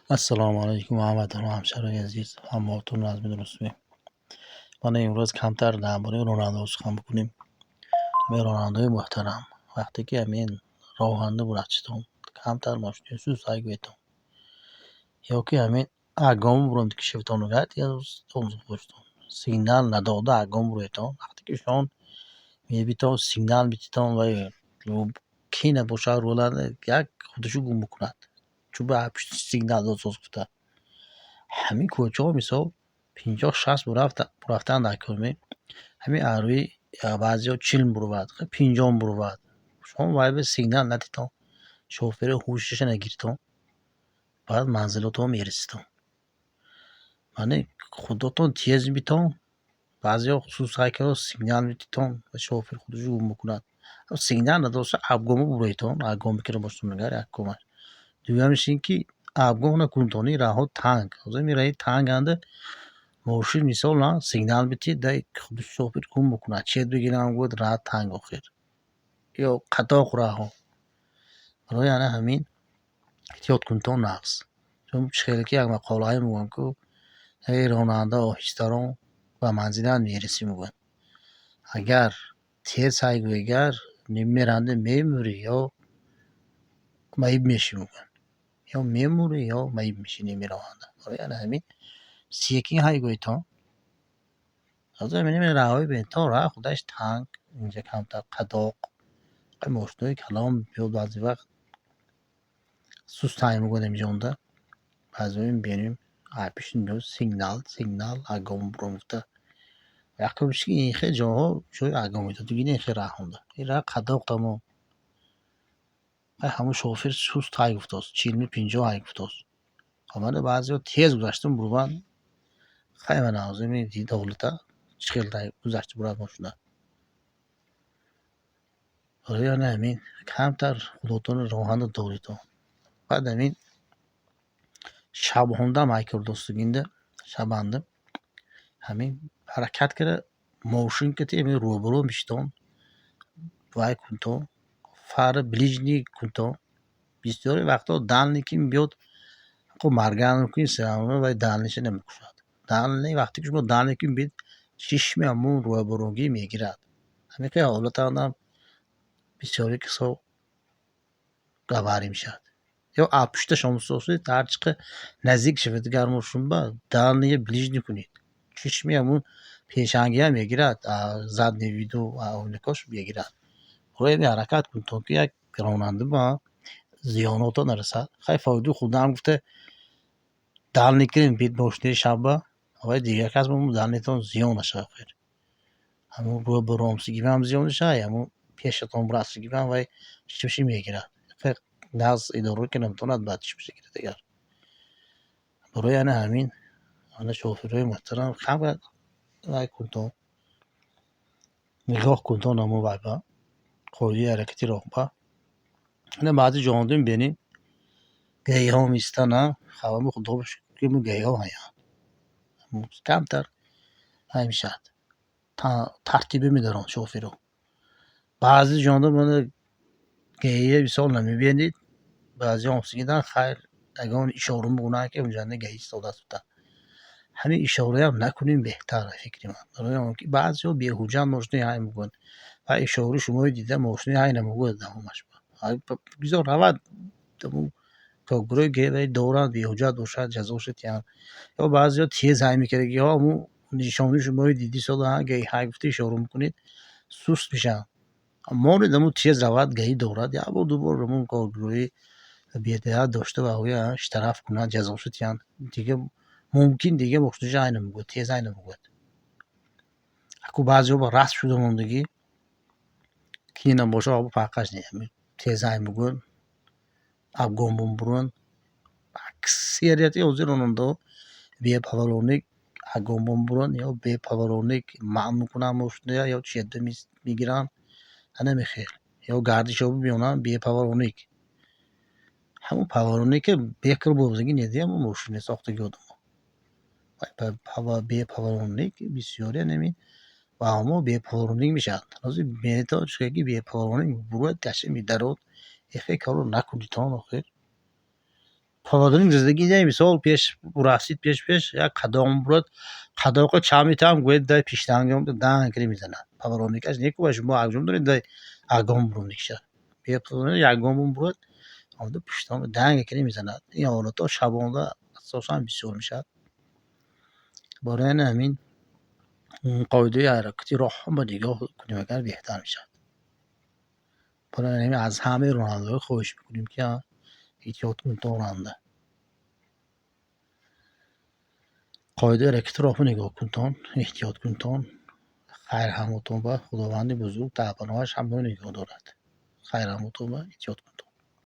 Ассалому алайкум, ҳамватанҳо, ҳамшаҳриҳои азиз, ҳамаотон назми дурустме. Мана имрӯз камтар дар бораи ронандаҳо сухан бикунем. Ҳамин ронандаҳои муҳтарам, вақте ки ҳамин роҳанда бурафтитон, камтар мошини суст ҳайгӯетон. Ё ки ҳамин обгон бурам кишватон, сигнал надода обгон буроетон, вақте ки шумо мебитон, сигнал бититон, вай ки набошад, ронанда як худашо гум мекунад. Чун ба пушти сигнал дод соз гуфта. Ҳамин кӯчаҳо, мисол, 50-60 бурафтан дар кӯрме, ҳамин арӯи баъзеҳо 40 бурувад, 50 бурувад. Шумо вай ба сигнал надитон, шофери ҳушаша нагиритон, баъд манзилотон мераситон. Яъне худотон тез битон, баъзеҳо суст ҳайкало сигнал метитон ва шофер худашо гум мекунад. Сигнал надоста обгонро буроетон, обгон бикира бошад агар якумаш. Дуюмаш ин ки обгон накунтон, ин раҳҳо танг. Ҳозир ин раҳи танганда мошин, мисол, сигнал битид, дай худи шофер гум мекунад. Чет бигирам гӯяд, раҳ танг охир. Ё қадоқ раҳҳо. Барои ана ҳамин эҳтиёт кунтон нағз. Чун чӣ хеле ки як мақолаҳое мегӯянд, ку эй ронанда, оҳистарон, ба манзилат мерасӣ, мегӯянд. Агар тез ҳайгӯӣ, агар меранди, мемурӣ ё маиб мешӣ, мегӯянд. Ё мемурӣ, ё маиб мешӣ неми ронанда. Барои ана ҳамин секин ҳайгӯетон. Ҳозир ҳамин раҳҳои бетон, раҳ худаш танг, инҷа камтар қадоқ. Мошинои калон биёд, баъзе вақт суст ҳай мегӯяд ҳаминҷонда. Баъзеҳо мебинем, пишти меояд, сигнал, сигнал, обгон буром гуфта. Якумш ки ин хел ҷоҳо ҷои обгон медодагӣ не, хел раҳҳонда. Ин раҳ қадоқ тамом. Ҳамун шофер суст ҳай гуфтааст, 40-ми 50 ҳай гуфтааст. Омада баъзеҳо тез гузаштан бурванд. Хай, мана ҳозир дид ҳолата чӣ хел гузашта бурад мошина. Барои ана ҳамин камтар худотонро роҳанда доритон. Баъд ҳамин шабҳондаам ҳай кардостагинда, шабанда ҳамин ҳаракат карда мошин кати ҳамин рӯбарӯ мешитон, вай кунтон, фара ближний кунтон. Бисёри вақтҳо дальний ки биёд, моргать мекунӣ, вай дальний ша намекушад. Дальний вақте ки шумо дальний ки мебинед, чишми ҳамун рӯбарӯгӣ мегирад. Ҳамин хел ҳолатанам бисёри касо авария мешавад. Ё аз пушташон сосед, ҳар чӣ қадр наздик шавед агар мошин ба, дальний я ближний кунед. Чишми ҳамун пешангиам мегирад, задний виду оинакош мегирад. Барои ҳамин ҳаракат кунед, ки як ронанда ба зиёното нарасад. Хай, фоидаи худам гуфта дальний кунед бед мошинаи шабба, вай дигар кас дальний тон зиён нашавад охир. Ҳамун рӯбарӯмсигиам зиён мешавад, ҳамун пешатон рафтагиам вай чишмаши мегирад. Нағз идора ки наметавонад, баъд чишмаша гирад агар. Барои ана ҳамин, ана шофирҳои муҳтарам, камтар вай кунтон, нигоҳ кунтон ҳамун вай ба қоидаи ҳаракати роҳ ба. Ина баъзе ҷоҳода мебинем, ГАИ ҳо меистанд, ҳамаи худо шукр, ки ГАИ ҳо ҳаянд. Камтар вай мешавад. Тартибе медоранд шофирҳо. Баъзе ҷоҳода мана ГАИ мисол намебинед, баъзеҳо омсигидан, хайр, ягон ишора мекунанд, ки онҷанда ГАИ истодааст гуфта. Ҳамин ишораам накунем беҳтар, ба фикри ман. Барои он ки баъзеҳо беҳуҷҷат мошинаи ҳай мекунанд. Ва ишораи шуморо дида, мошинаи ҳай намегӯяд давомаш. Бигзор равад, коргарои ГАИ доранд, беҳуҷҷат бошад, ҷазоша диҳанд. Ё баъзеҳо тез ҳай мекардагиҳо, ҳамун нишонаи шуморо диди сода, ГАИ ҳай гуфта ишора мекунед, суст мешаванд. Монед, ҳамун тез равад, ГАИ дорад, як бор, ду бор ҳамун коргарои беҳтият дошта ва штраф кунанд, ҷазоша диҳанд. Дига мумкин дига мошинаша ҳай намегӯяд, тез ҳай намегӯяд. Аку баъзеҳо ба расм шуда мондагӣ, ки набошад, фарқаш не, тез ҳай мегӯянд, обгон мебуранд. Аксарияти ҳозир ронандаҳо беповоротник обгон мебуранд ё беповоротник манъ мекунанд мошинаро, ё чета мегиранд. Ана хел. Ё гардишҳо меонанд беповоротник. Ҳамун поворотник е бекор бозагӣ недиҳ, ҳамун мошина сохтаги одамо. Беповоротник бисёре ҳамин ваҳмо беповоротник мешавад. Ҳозир метавон чӣ ки беповоротник бурад, гаша медарод. Эхе корро накунитон охир. Поворотник задагӣ не, мисол, пеш расид, пеш як қадом бурад, қадоқа чанд метавон гӯед, дай пиштанги данг кири мезанад. Поворотникаш неку, шумо акҷо доред, дай ягон бурун мекушад. Ягон бурад, пуштанги данг кири мезанад. Ин ҳолатҳо шабона асосан бисёр мешавад. Барои ҳамин қоидаи ҳаракати роҳ ба нигоҳ кунем, агар беҳтар мешавад. Барои ҳамин аз ҳамаи ронандаҳо хоҳиш мекунем, ки эҳтиёт кунед ронанда. Қоидаи ҳаракати роҳро нигоҳ кунтон, эҳтиёт кунтон. Хайр ҳамватон ба Худованди бузург дар паноҳаш ҳамаро нигоҳ дорад. Хайр ҳамватон ба эҳтиёт кунтон.